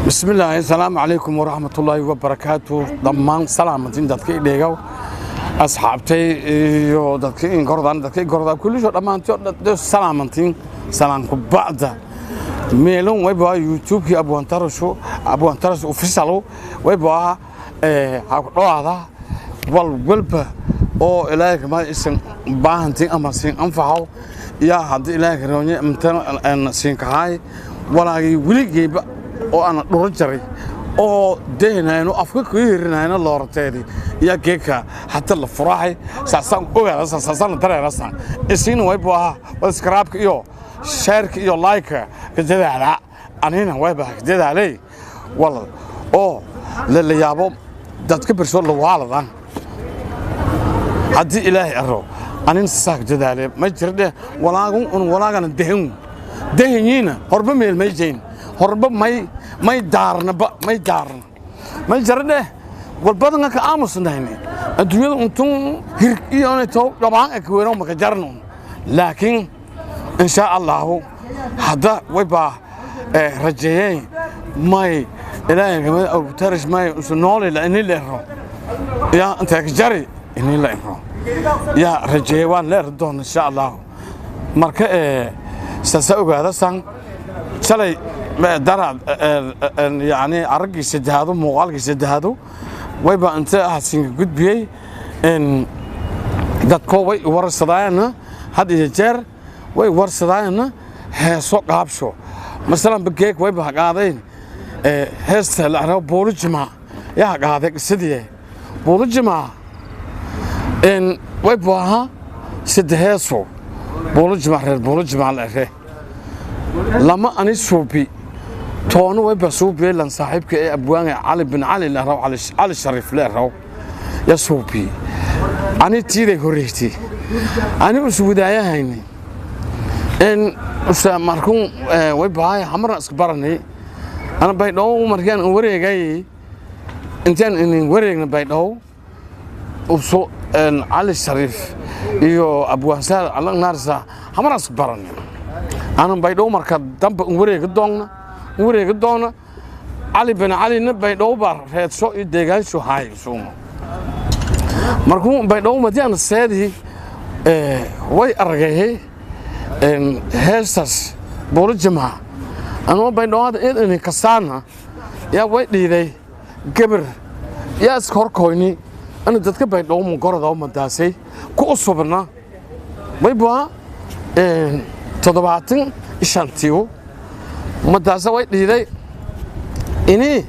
Bismillaahi, asalaamu calaykum waraxmatullaahi wabarakaatu. Dhammaan salaamantiin dadka i dheegaw, asxaabtay iyo dadka ingordaan, dadka igordaa kullisho, dhammaantii salaamantiin. Salaanku bacda, meelon wayba YouTube-kii Abwaantarashu, Abwaantaras Official, wayba ha ku dhawaada. Wal walba oo Ilaahay kama isan baahantiin ama siin anfaxaw yaa haddii Ilaahay karoonye inta siin kahaay walaagii weligeyba oo aan dhuro jaray oo dehnayno afka ku hirinayno loorateedi iyo geeka hata la furahay saasaan ogaada, saasaan dareerasan isiina wayba ahaa subscribe iyo share iyo like ka dadaala. Anina wayba ka dadaalay wal oo la yaabo dadka bersoo la waaladan. Haddii Ilaahay aro anin saak dadaale ma jirdhe walaagun un walaagana dehin dehinyiina horba meel may jayn, horba may daarnaba, may daarna may jaradhe walbadan ka aamusnayne adduunyada untun hir iyo to dhabaan ka weero maka jarno. Laakiin insha Allahu hadda wayba rajeeyeen may Ilaahay kama awtarish may usu noole la inii leero ya inta ka jari inii la ero ya rajeeye waan leer doon insha Allahu. Marka saasa ogaada san shalay daraad, yani araggii saddexaadu, muuqaalkii saddexaadu wayba inta ahsinka gudbiyey in dadko way warsadaayana, had iyo jeer way warsadaayana heeso qaabsho. Masalan bageeg wayba qaaday heesta la arabo Buulo Jimaa yaa qaaday qisadii Buulo Jimaa in wayba ahaa saddex heeso Buulo Jimaa, reer Buulo Jimaa la ere lama ani suubi toona wayba suubiyey lan saaxiibka ee abwaanga Cali bin Cali la raw, Cali Shariif la raw ya suubi. Ani tiiday horreeytay ani uswadaayahayni in usa markuun way bahay hamarna iska baranay. Ana Baydhabo markaan wareegay, intaan inin wareegna Baydhabo, uso Cali Shariif iyo abwaansaal alla naarsa hamarna iska baranay. Ana Baydhabo marka dambe wareegi doonna, wareegi doona. Cali bin Calina Baydhabo baa reedsho iyo deegaansho haay suuma. Markuu Baydhabo madiana seedii way argayay heestaas Buulo Jimca anoo Baydhabo hadda id ini kasaana yaa way dhiiday gabar yaa iska horkoyni. Ana dadka Baydhabo mugorada madaasay ku usubna waybaa 75-tiiu madaasa way dhiiday ini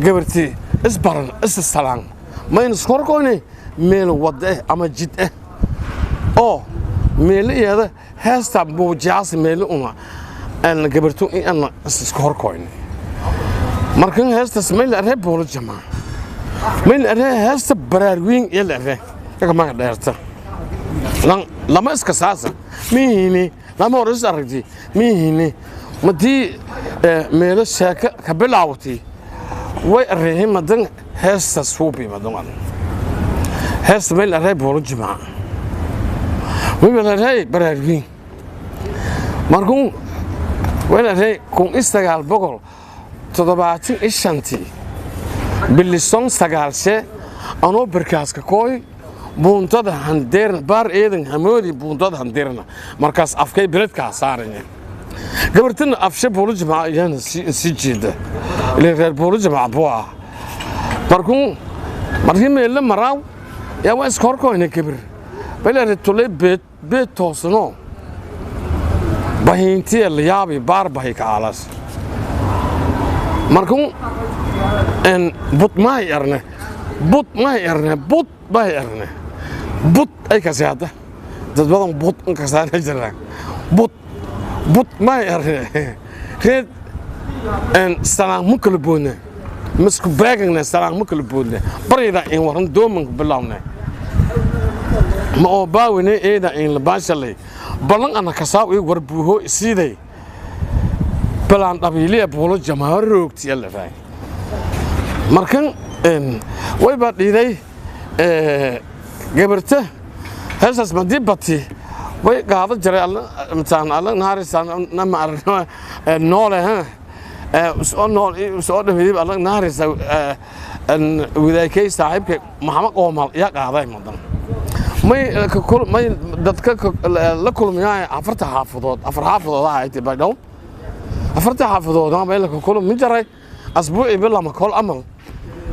gabartii isbaran issalaan mayna iska horkoyni meel wadda eh ama jid eh oo meelo iyada heesta muujiyaasi meelo una gabartu in ana iska horkoyni. Markan heestas may la aree Buulo Jamaa, may la aree heesta Baraarwiin iyo la aree yaga maga dheerta lama iska saasa mihini lama hor is aragti mihini madii meelo sheeko ka bilaawtay way areehay madan heesta suubi madan heesta may la aree Buulo Jamaa, way la aree Baraarwiin. Markuu way la aree 1975-tii bilison sagaalshe anoo barkaaska kooy buuntada handeerna baar eedan hamoodi buuntada handeerna markaas afkay beledkaa saaranya gabartana afshe Buulo Jimca iyana sii jeeda ilaa reer Buulo Jimca buu ah. Markuu markii meelle maraaw yaa waa iska horkoyna gabir balere tulay beed beed toosano bahiintiya la yaabi baar bahi ka alas. Markuu en but mahay erne, but mahay erne, but mahay erne, but ay kasi hadda dad badan but in kasaana jiraan but but mahay erne reed en salaan mu kala boodne misku beegagne salaan mu kala boodne baryada in waran doomanka bilowne ma oo baawine eeda in la baashalay ballan ana kasaaw ii war buuho isiiday balaan dhabiiliya Buulo Jamaa roogti la raay. Markan way baa dhiiday gabarta heestaas madii bati way qaado jiray mataan alla naharisaan nama aragno noole ha. Soo nool soo dhameeyay alag naarisa an wadaakay saaxiibkay Maxamed Qoomal yaa qaaday madan may may dadka la kulmayay afarta xaafadood afar xaafadood ah ay Baydhabo afarta xaafadood ma la kulmi jaray asbuuci bila ma kol amal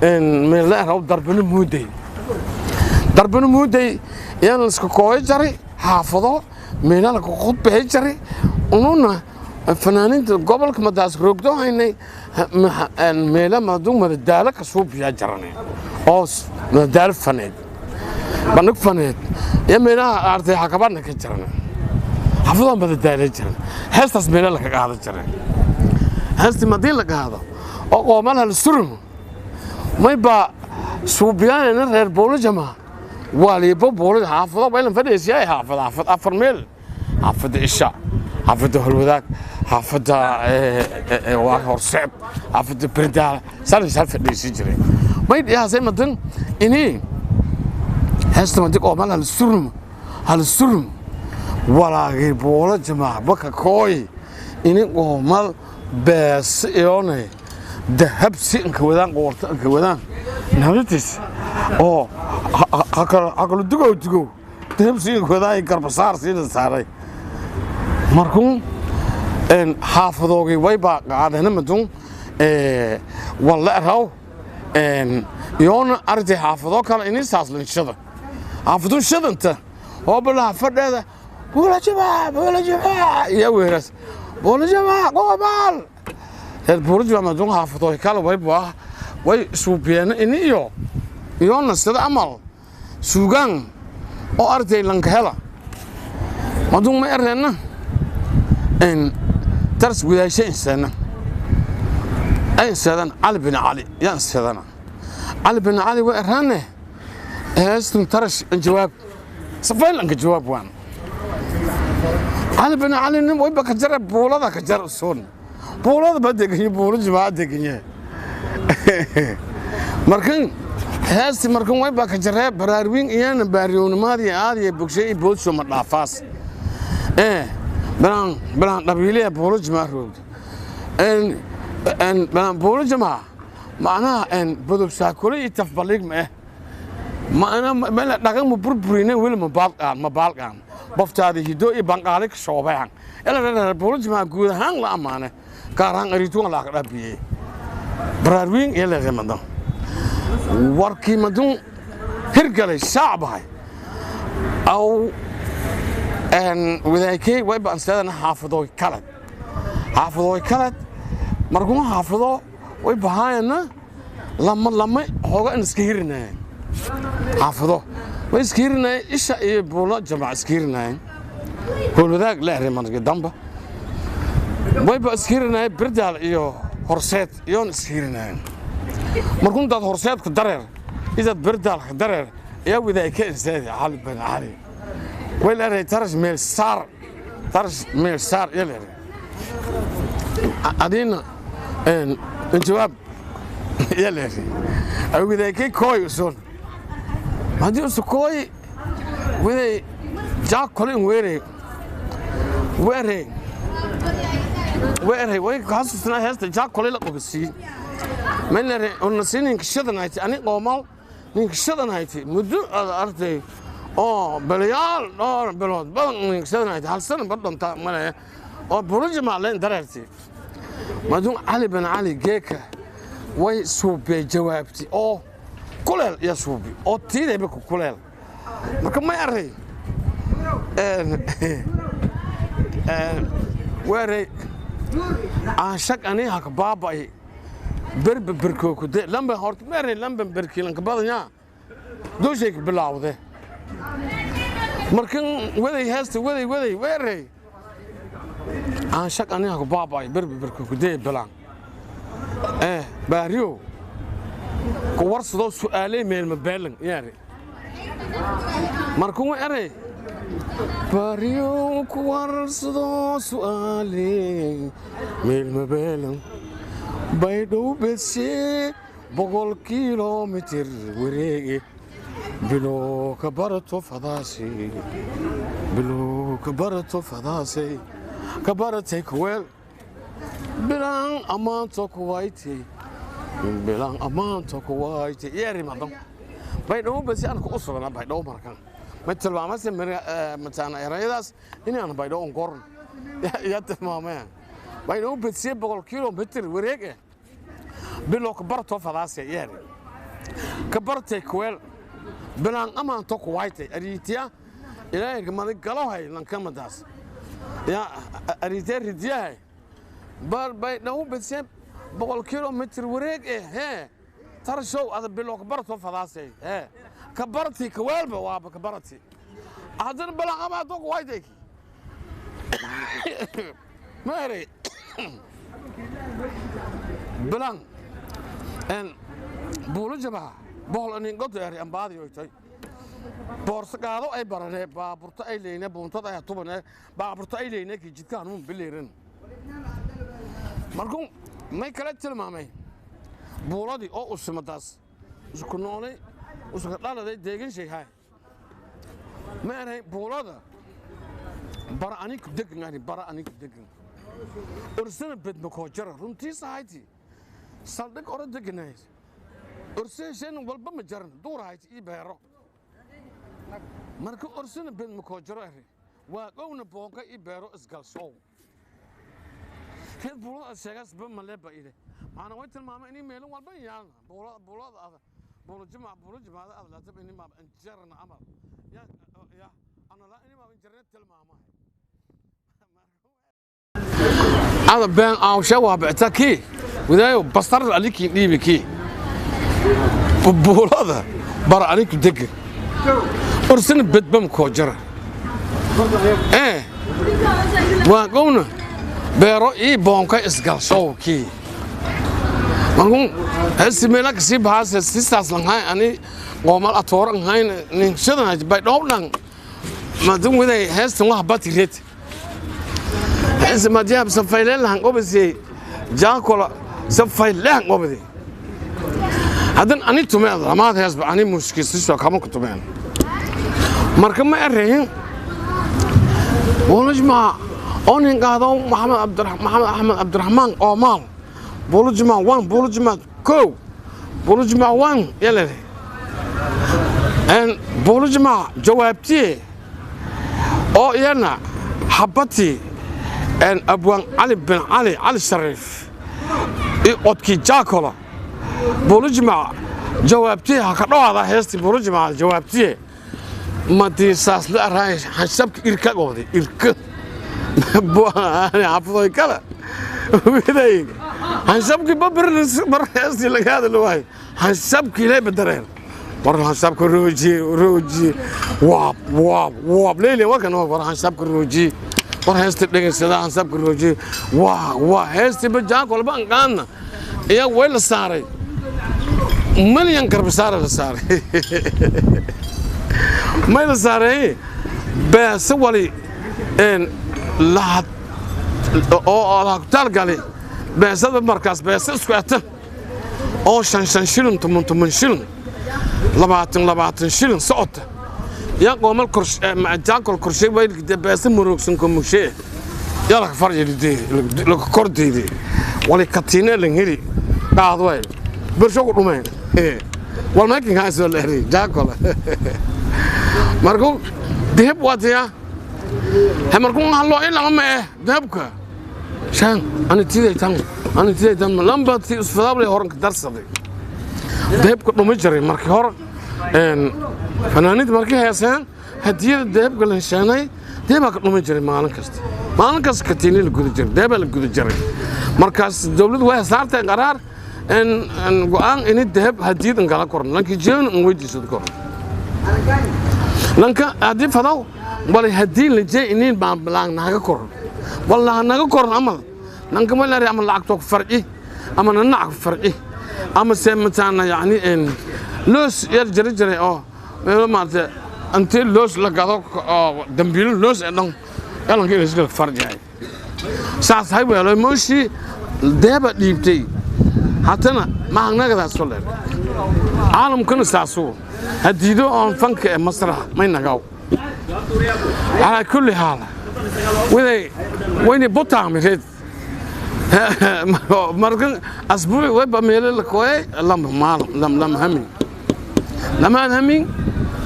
in meel la rabo darbano muuday yaan isku kooy jaray xaafado meelana ku khudbay jaray ununa fanaaniinta gobolka madaas roogdo haynay meela maduu madadaalo ka soo biyaa jaranay oo madadaalo faneed bandhig faneed iyo meelaha artay xakabadna ka jaranay xaafado madadaalo jaran heestaas meela la ka qaadan jaray heestii madii la qaado oo qoomalaha la surmo may baa suubiyaanayna reer Boolojama waliba boolo xaafado baylan fadhiisay xaafad xaafad afar meel xaafada Isha xaafada Holwadaag xaafada waa Horseed xaafada Berdaal sal fadhiisi jiray may dhiyaasay madan inii heesta madi qoomalaha la surmo hal surmo walaagay Boolojama baka kooy ini qoomal bees iyoonay dahab si inka wadaan qoorta inka wadaan nabadiis oo hakala dugow dugow dahab si inka wadaan garbasaar siina saaray markuu een xaafadoogay way baa qaadeen madun walla raw een yoona arday xaafado kale inay saaslinshada xaafadu shadanta oo balaha fadhada Boolojama iyo weeras Boolojama qomaal reer Boolojama madun xaafado kale way baa way suubiyeen in iyo yoona sida amal suugaan oo arday lanka hela madun ma erena in tars wadaashay insana ay insadan Cali bin Cali yaa insadana Cali bin Cali wa erane heestun tarash jawaab safayl anka jawaab waan Cali bin Cali nin way baka jara buulada ka jar soon buulada ba degan buulo jamaacad degan markan heesti markan way baka jaree baraarwiin iyana baariyownimadii aadiya bogshay iyo boodsho ma dhaafaas balaan balaan dhabiiliya buulo jamaa roogda en balaan buulo jamaa macnaha en bodob saakule iyo tafbaliig ma macna meel dhaqan ma burburine weli ma baalqaan ma baalqaan boftaada hido iyo banqaali ka shoobayaan ila reer buulo jamaa guud ahaan la amaane gaar ahaan arituun la aqdhabiyey baraarwiin iyo leeqemadan warkii madun hirgalay shacbahay aw en wadaakay way baan sidana xaafadooy kale xaafadooy kale markuu xaafado way bahaayana lama lama hooga in iska hirinayeen xaafado way iska hirinayeen Isha iyo Buulo Jamac iska hirinayeen howlwadaag la eray markii damba way ba iska hirinayeen Berdaal iyo Horseed iyoon iska hirinayeen markuu dad Horseedka dareer idad Berdaalka dareer ayaa wadaakay insaadi Cali bin Cali way la eray tarash meel saar tarash meel saar iyo la eray adina en jawaab iyo la eray ay wadaakay kooy usun haddii usu kooy waday jaak kole in weeray weeray weeray way xasuusnaa heesta jaak kole la qobsiin meel una siin ninka shadan hayti ani qoomal ninka shadan hayti muddo aad artay oo balayaal dhowr bilood badan ninka shadan hayti hal sano badhanta male oo Boolojama leen dareertay madun Cali bin Cali geeka way suubay jawaabti oo kuleel ya suubi oo tiidayba ku kuleel marka ma array een een weeray aan shaq ani haka baabay berbe berkoo ku de lamba horta ma array lamba berkiilan ka badanya dooshayka bilaawde markan waday heesta waday waday weeray aan shaq ani haka baabay berbe berkoo ku de bilaan baariyo ku warsadoo su'aalay meel ma beelan yaari markuu eray baariyo ku warsadoo su'aalay meel ma beelan Baydhabo bedshe 100 kiiloomitir wareege bilo ka barato fadaasi bilo ka barato fadaasi ka baratay kuweel Bilaan ammaanto kuwaytay, bilaan ammaanto kuwaytay yeeri madan Baydhabo basi aan ku usugna Baydhabo. Markan ma tilmaamase mataana erayadaas inaan Baydhabo goran yaa tilmaameen. Baydhabo basiye 100 kilomitir wareeg eh bilo ka barto fadaase yeeri ka bartay kuweel bilaan ammaanto kuwaytay ariitiya ilaahay madi galohay lankamadaas ya ariitiya ridiyahay bar Baydhabo basiye 100 kilomitir wareeg eh hee tarshow ada bilo ka barto fadaase hee ka barti kuweelba waaba ka barati haddana bilaan ammaanto kuwaytay ma eray bilaan en buulo jabaha bohol anin godo eri ambaadi oytay boorso qaado ay baranee baaburto ay leyne buuntada ay tubane baaburto ay leyne ki jidka hanuun bileeran. Markuu may kala tilmaamay buuladii oo usimadaas isku noolay isku dhaladay deegan shay hay ma eray buulada bara ani ku degan ani bara ani ku degan ursana bedma koo jara runtiisa hayti saldhig ora deganays ursaheshen walba ma jaran duur hayti ii beero. Marka ursana bedma koo jaro eri waa qowna boonka ii beero isgalsoow reer buulada sheegaas ba male ba ide macna way tilmaamay inay meelin walba yaalna buulada buulada ada buulo jimac buulo jimaada ada laataba inay maaba injarna amal ya ya ana la inay maaba injarna tilmaamahay ada been aawsha waa bicta kii wadaayo bastar alikiin dhiibi kii buulada bara aniku dega ursana bedbam koo jara ee waa qowna beero ii boonka isgalshowkii. Markuu hesi meela kasii baxaase sistaas lanhayn ani qoomal atoor anhayn ninshadan bay dhow dhan madun waday heestan wax bati red heesi madiyaab safayleen lahan qobasiyey jaakola safayleen qobadi haddan ani tumeen lamaad heesba ani muskiisisoo kama ku tumeen. Marka ma erahin buulajmaa oo nin qaado Maxamed Cabdi Maxamed Axmed Cabdiraxmaan Oomaal buulajmaa one buulajmaa kow buulajmaa one yalere en buulajmaa jawaabtiye oo iyana xabati en abwaan Cali bin Cali Cali Shariif iyo codkii jaakola buulajmaa jawaabtiye ha ka dhawaada heestii buulajmaa jawaabtiye madiisaas la araay xasabka irka goobday irka xafadoy kale widay hansabkii babir mar heestii laga hadli waayo hansabkii ilay badareen war hansabka roojiye roojiye waab waab waab leyle wakan war hansabka roojiye war heesta dhegeysada hansabka roojiye waa waa heestii bajaan kolba an qaadna iya way la saaray milyan garbisaara la saaray may la saaray beese wali een lahad oo la talgali beesada markaas beese isku ata oo 5 5 shilin 10 10 shilin 20 20 shilin socota yaa qoomal jaakol korshe way beese murugsan ko mugshe yaa la farjilidee la kordeyde wali katiine lan heli qaad way bulsho ku dhumeen wal makin ka soo leeray jaakol. Markuu dahab waatiya he markuu hallo ilaa ma eh dahabka shan ani tiday tan ani tiday tan lamba ti isfadaable horan ka darsaday dahabka dhumi jiray. Markii hore een fanaaniinta markii heeseen hadiyada dahabka la heshaanay dahabaa ka dhumi jiray maalin kasta maalin kasta katiini la guda jiray dahabaa la guda jiray. Markaas dawladdu waxay saartay qaraar in go'aan ini dahab hadiyad in kala koran lanki jeyn in weydiisad koran lanka haddii fadaw wala haddii la jee inin baan laang naga koran wala naga koran amal lanka ma lari ama lacagto ku farci ama nanac ku farci ama se mataana yani in loos yar jira jiray oo meelo maarata intii loos la gado oo dambiilo loos ee dhan yalanka in iska farjay saas hay weelo mooshi deeba dhiibtay haddana mahagnagadaas soo leer caalamkana saasuu hadiido oon fanka ee masraxa may nagaw calaa kulli haal waday wayni butaamireed. Markan asbuuci wayba meelo la kooyay lama maalin, lama hamin, lamaan hamin,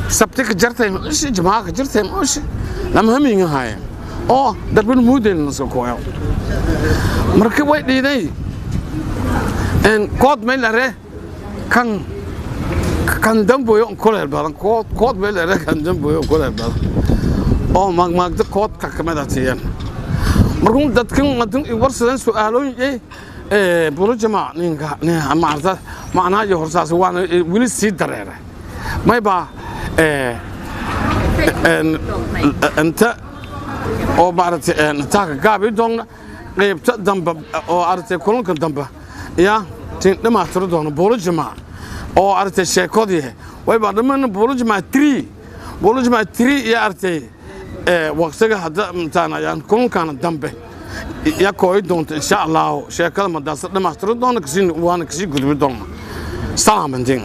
sabti ka jartay ma ushi, jamaca ka jartay ma ushi, lama hamin ahaayeen oo darbin muudeen naska kooyo. Marka way dhiiday kood may lare kan kan damboyo kuleel badan, kood kood may lare kan damboyo kuleel badan oo maagmaagda koodka kamid atiyeen. Markuu dadkan adun warsadan su'aalooyin ee bulo jamac ninka maarta macnaha iyo horsaas waana weli sii dareere mayba inta oo maaragtay intaa ka gaabi doonna qaybta dambe oo aragtay kulanka dambe ya tin dhamaystiri doono bulo jamac oo aragtay sheekodii wayba dhammaan bulo jamac 3, bulo jamac 3 iyo aragtay waqtiga hadda intaan ayaan kulankan dambe ya kooyi doonta insha Allah sheekada madaasa dhamaystiri doona, kasii waana kasii gudbi doona. Salaamantiin.